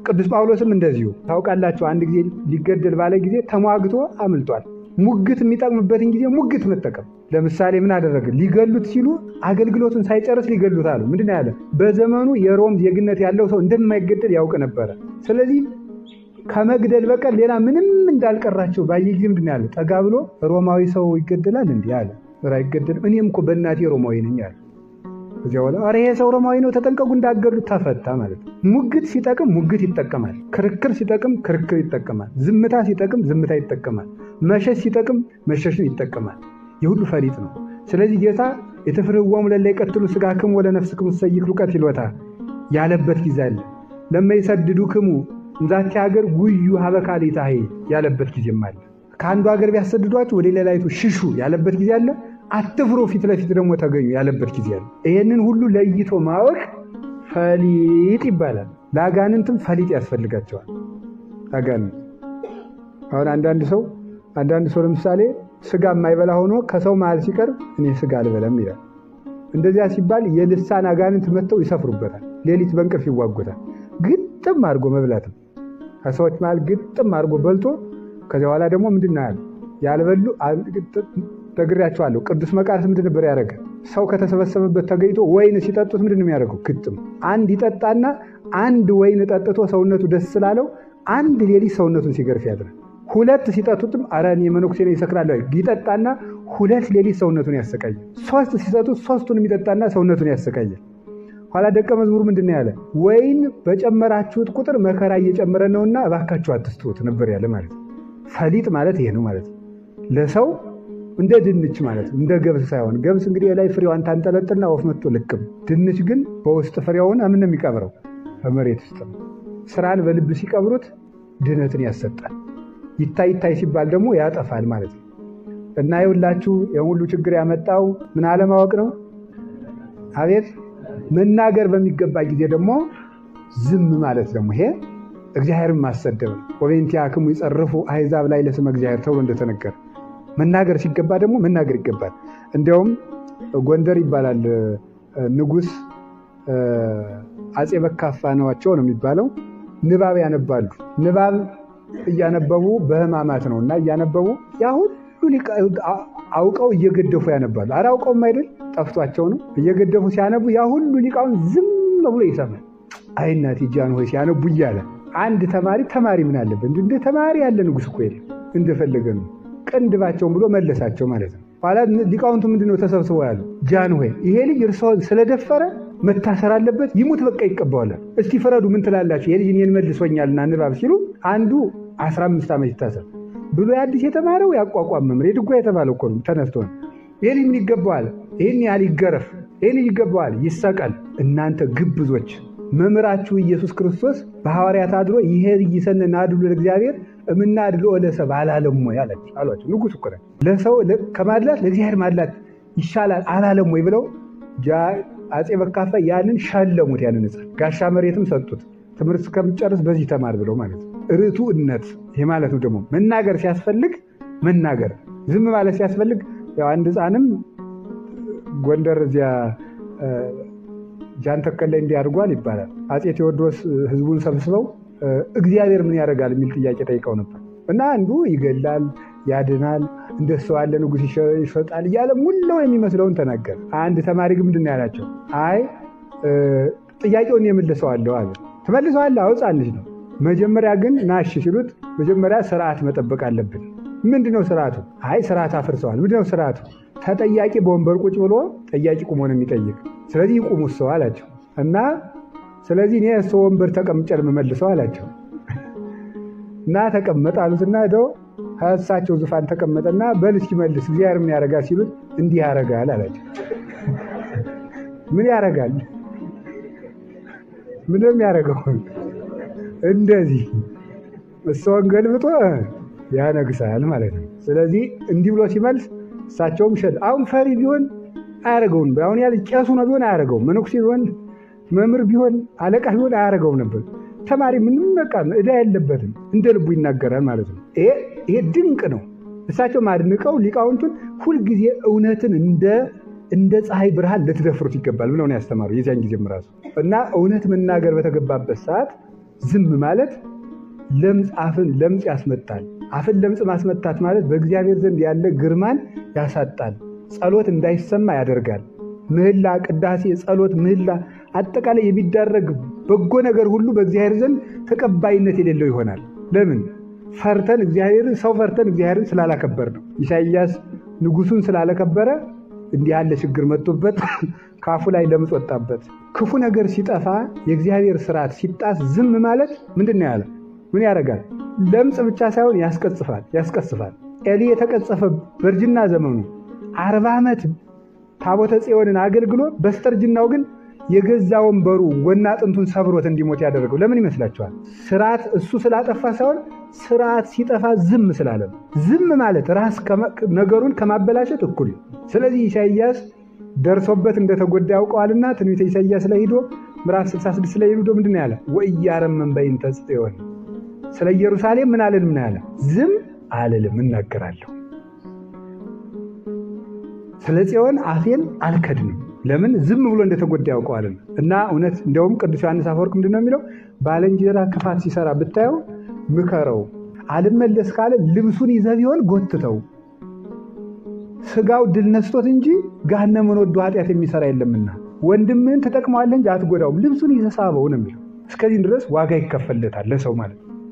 ቅዱስ ጳውሎስም እንደዚሁ ታውቃላችሁ፣ አንድ ጊዜ ሊገደል ባለ ጊዜ ተሟግቶ አምልጧል። ሙግት የሚጠቅምበትን ጊዜ ሙግት መጠቀም። ለምሳሌ ምን አደረገ? ሊገሉት ሲሉ አገልግሎቱን ሳይጨርስ ሊገሉት አሉ። ምንድን ነው ያለ? በዘመኑ የሮም ዜግነት ያለው ሰው እንደማይገደል ያውቅ ነበረ። ስለዚህ ከመግደል በቀር ሌላ ምንም እንዳልቀራቸው ባየ ጊዜ ምንድን ነው ያለ? ጠጋ ብሎ ሮማዊ ሰው ይገደላል እንዲህ አለ። ኧረ አይገደልም፣ እኔም እኮ በእናቴ ሮማዊ ነኝ አለ። እዚያ በኋላ ኧረ ይሄ ሰው ሮማዊ ነው ተጠንቀቁ እንዳገሉት ተፈታ ማለት ነው። ሙግት ሲጠቅም ሙግት ይጠቀማል። ክርክር ሲጠቅም ክርክር ይጠቀማል። ዝምታ ሲጠቅም ዝምታ ይጠቀማል። መሸሽ ሲጠቅም መሸሽን ይጠቀማል። የሁሉ ፈሊጥ ነው። ስለዚህ ጌታ የተፍርህዎሙ ለእለ ይቀትሉ ሥጋክሙ ወለነፍስክሙ ትሰይክሉ ቀቲሎታ ያለበት ጊዜ አለ። ለመይሰድዱክሙ እምዛቲ ሀገር ጉዩ ሀበ ካልእታሄ ያለበት ጊዜም አለ። ከአንዱ ሀገር ቢያሰድዷችሁ ወደ ሌላይቱ ሽሹ ያለበት ጊዜ አለ። አትፍሩ ፊት ለፊት ደግሞ ተገኙ ያለበት ጊዜ አለ። ይህንን ሁሉ ለይቶ ማወቅ ፈሊጥ ይባላል። ለአጋንንትም ፈሊጥ ያስፈልጋቸዋል። አጋንንት አሁን አንዳንድ ሰው ለምሳሌ ስጋ የማይበላ ሆኖ ከሰው መሃል ሲቀርብ እኔ ስጋ አልበላም ይላል። እንደዚያ ሲባል የልሳን አጋንንት መጥተው ይሰፍሩበታል። ሌሊት በእንቅልፍ ይዋጉታል። ግጥም አድርጎ መብላት ነው። ከሰዎች መሃል ግጥም አድርጎ በልቶ ከዚያ በኋላ ደግሞ ምንድን ነው ያለ ያልበሉ ነግሬያቸዋለሁ። ቅዱስ መቃርስ ምንድን ነበር ያደረገ? ሰው ከተሰበሰበበት ተገኝቶ ወይን ሲጠጡት ምንድን ነው የሚያደርገው? ግጥም አንድ ይጠጣና አንድ ወይን ጠጥቶ ሰውነቱ ደስ ስላለው አንድ ሌሊት ሰውነቱን ሲገርፍ ያድራል። ሁለት ሲጠጡትም ኧረ እኔ መነኩሴ ነኝ ይሰክራለሁ ይጠጣና ሁለት ሌሊት ሰውነቱን ያሰቃያል። ሶስት ሲሰጡት ሶስቱንም ይጠጣና ሰውነቱን ያሰቃያል። ኋላ ደቀ መዝሙሩ ምንድን ነው ያለ? ወይን በጨመራችሁት ቁጥር መከራ እየጨመረ ነውና እባካችሁ አትስጡት ነበር ያለ ማለት ነው። ፈሊጥ ማለት ይሄ ነው ማለት ነው። ለሰው እንደ ድንች ማለት ነው፣ እንደ ገብስ ሳይሆን ገብስ እንግዲህ የላይ ፍሬዋን ታንጠለጥልና ወፍ መጥቶ ልቅም። ድንች ግን በውስጥ ፍሬውን ምን ነው የሚቀብረው? በመሬት ውስጥ ነው። ስራን በልብ ሲቀብሩት ድነትን ያሰጣል። ይታይ ይታይ ሲባል ደግሞ ያጠፋል ማለት ነው። እና ይኸውላችሁ የሁሉ ችግር ያመጣው ምን አለማወቅ ነው። አቤት መናገር በሚገባ ጊዜ ደግሞ ዝም ማለት ደግሞ ይሄ እግዚአብሔርን ማሰደብ ነው። ወበእንቲአክሙ ይጸርፉ አሕዛብ ላይ ለስመ እግዚአብሔር ተብሎ እንደተነገረ መናገር ሲገባ ደግሞ መናገር ይገባል። እንዲያውም ጎንደር ይባላል ንጉሥ አፄ በካፋ ነዋቸው ነው የሚባለው። ንባብ ያነባሉ። ንባብ እያነበቡ በሕማማት ነው እና እያነበቡ ያ ሁሉ አውቀው እየገደፉ ያነባሉ። ኧረ አውቀውም አይደል ጠፍቷቸው ነው። እየገደፉ ሲያነቡ ያ ሁሉ ሊቃውን ዝም ብሎ ይሰማል። አይ እናቴ ጃንሆይ ሲያነቡ እያለ አንድ ተማሪ ምን አለበት እንደ ተማሪ ያለ ንጉሥ እኮ የለም እንደፈለገ ነው። ቅንድባቸውን ብሎ መለሳቸው ማለት ነው። ኋላ ሊቃውንቱ ምንድነው ተሰብስበው ያሉ ጃንሆይ ይሄ ልጅ እርስዎን ስለደፈረ መታሰር አለበት፣ ይሙት በቃ ይቀባዋል። እስቲ ፍረዱ፣ ምን ትላላችሁ? ይሄ ልጅ እኔን መልሶኛልና ንባብ ሲሉ አንዱ 15 ዓመት ይታሰር ብሎ የአዲስ የተማረው ያቋቋም መምህር የድጓ የተባለው እኮ ነው ተነስቶ ነው። ይሄ ልጅ ምን ይገባዋል? ይህን ያህል ይገረፍ፣ ይሄ ልጅ ይገባዋል፣ ይሰቀል። እናንተ ግብዞች መምህራችሁ ኢየሱስ ክርስቶስ በሐዋርያት አድሮ ይሄ ይሰነ ናድሉ ለእግዚአብሔር እምናድሎ ለሰብእ አላለም ወይ አሏቸው። ንጉሥ እኮ ነው። ለሰው ከማድላት ለእግዚአብሔር ማድላት ይሻላል አላለም ወይ ብለው አፄ በካፋ ያንን ሸለሙት። ያንን ሕፃን ጋሻ መሬትም ሰጡት። ትምህርት እስከምጨርስ በዚህ ተማር ብለው ማለት ነው። ርቱዕነት ይሄ ማለት ነው። ደግሞ መናገር ሲያስፈልግ መናገር፣ ዝም ማለት ሲያስፈልግ ያው አንድ ሕፃንም ጎንደር እዚያ ጃንተከል ላይ እንዲህ አድርጓል ይባላል። አፄ ቴዎድሮስ ህዝቡን ሰብስበው እግዚአብሔር ምን ያደርጋል የሚል ጥያቄ ጠይቀው ነበር። እና አንዱ ይገላል፣ ያድናል፣ እንደሰው ያለ ንጉሥ ይሸጣል እያለ ሙላው የሚመስለውን ተናገረ። አንድ ተማሪ ግን ምንድን ነው ያላቸው? አይ ጥያቄውን የመልሰዋለሁ አለ። ትመልሰዋለህ? አዎ ሕፃን ልጅ ነው። መጀመሪያ ግን ናሽ ሲሉት መጀመሪያ ስርዓት መጠበቅ አለብን። ምንድነው ስርዓቱ? አይ ስርዓት አፍርሰዋል። ምንድነው ስርዓቱ? ተጠያቂ በወንበር ቁጭ ብሎ ጠያቂ ቁሞ ነው የሚጠይቅ። ስለዚህ ይቁሙ ሰው አላቸው። እና ስለዚህ እኔ ሰው ወንበር ተቀምጬ ልመልሰው አላቸው። እና ተቀመጠ አሉትና ሄደው ከእሳቸው ዙፋን ተቀመጠና በል እስኪ መልስ እግዚአብሔር ምን ያደርጋል ሲሉት እንዲህ ያደርጋል አላቸው። ምን ያደርጋል? ምንድነው የሚያደርገው? እንደዚህ እሰውን ገልብጦ ያነግሳል ማለት ነው። ስለዚህ እንዲህ ብሎ ሲመልስ እሳቸውም ሸል አሁን ፈሪ ቢሆን አያደርገውም። አሁን ያለ ቄሱ ነው ቢሆን አያደርገውም። መነኩሴ ቢሆን መምህር ቢሆን አለቃ ቢሆን አያደርገውም ነበር። ተማሪ ምንም በቃ ዕዳ የለበትም እንደ ልቡ ይናገራል ማለት ነው። ይሄ ድንቅ ነው። እሳቸውም አድንቀው ሊቃውንቱን ሁልጊዜ እውነትን እንደ ፀሐይ ብርሃን ልትደፍሩት ይገባል ብለው ነው ያስተማሩ የዚያን ጊዜም ራሱ እና እውነት መናገር በተገባበት ሰዓት ዝም ማለት ለምጽ አፍን ለምጽ ያስመታል። አፍን ለምጽ ማስመታት ማለት በእግዚአብሔር ዘንድ ያለ ግርማን ያሳጣል። ጸሎት እንዳይሰማ ያደርጋል። ምህላ፣ ቅዳሴ፣ ጸሎት፣ ምህላ አጠቃላይ የሚዳረግ በጎ ነገር ሁሉ በእግዚአብሔር ዘንድ ተቀባይነት የሌለው ይሆናል። ለምን? ፈርተን እግዚአብሔርን ሰው ፈርተን እግዚአብሔርን ስላላከበር ነው። ኢሳይያስ ንጉሱን ስላላከበረ እንዲህ ያለ ችግር መጥቶበት ካፉ ላይ ለምጽ ወጣበት። ክፉ ነገር ሲጠፋ የእግዚአብሔር ስርዓት ሲጣስ ዝም ማለት ምንድን ነው ያለ? ምን ያደርጋል? ለምጽ ብቻ ሳይሆን ያስቀጽፋል ያስቀስፋል። ኤሊ የተቀጸፈ በእርጅና ዘመኑ 40 ዓመት ታቦተ ጽዮንን አገልግሎ በስተርጅናው ግን የገዛ ወንበሩ ጎና አጥንቱን ሰብሮት እንዲሞት ያደረገው ለምን ይመስላችኋል? ስርዓት እሱ ስላጠፋ ሳይሆን ስርዓት ሲጠፋ ዝም ስላለ ነው። ዝም ማለት ራስ ነገሩን ከማበላሸት እኩል። ስለዚህ ኢሳይያስ ደርሶበት እንደተጎዳ ያውቀዋልና ትንቢተ ኢሳይያስ ላይ ሂዶ ምዕራፍ 66 ላይ ሂዶ ምንድን ነው ያለ? ወኢያረምም በእንተ ጽዮን፣ ስለ ኢየሩሳሌም ምን አልልም ነው ያለ? ዝም አልልም፣ እናገራለሁ። ስለ ጽዮን አፌን አልከድንም። ለምን? ዝም ብሎ እንደተጎዳ ያውቀዋልና። እና እውነት እንደውም ቅዱስ ዮሐንስ አፈወርቅ ምንድን ነው የሚለው? ባልንጀራ ክፋት ሲሰራ ብታየው ምከረው፣ አልመለስ ካለ ልብሱን ይዘህ ቢሆን ጎትተው፣ ስጋው ድል ነስቶት እንጂ ገሃነምን ወዶ ኃጢአት የሚሰራ የለምና ወንድምህን ትጠቅመዋለህ እንጂ አትጎዳውም፣ ልብሱን ይዘህ ሳበው ነው የሚለው። እስከዚህም ድረስ ዋጋ ይከፈልለታል ለሰው ማለት ነው።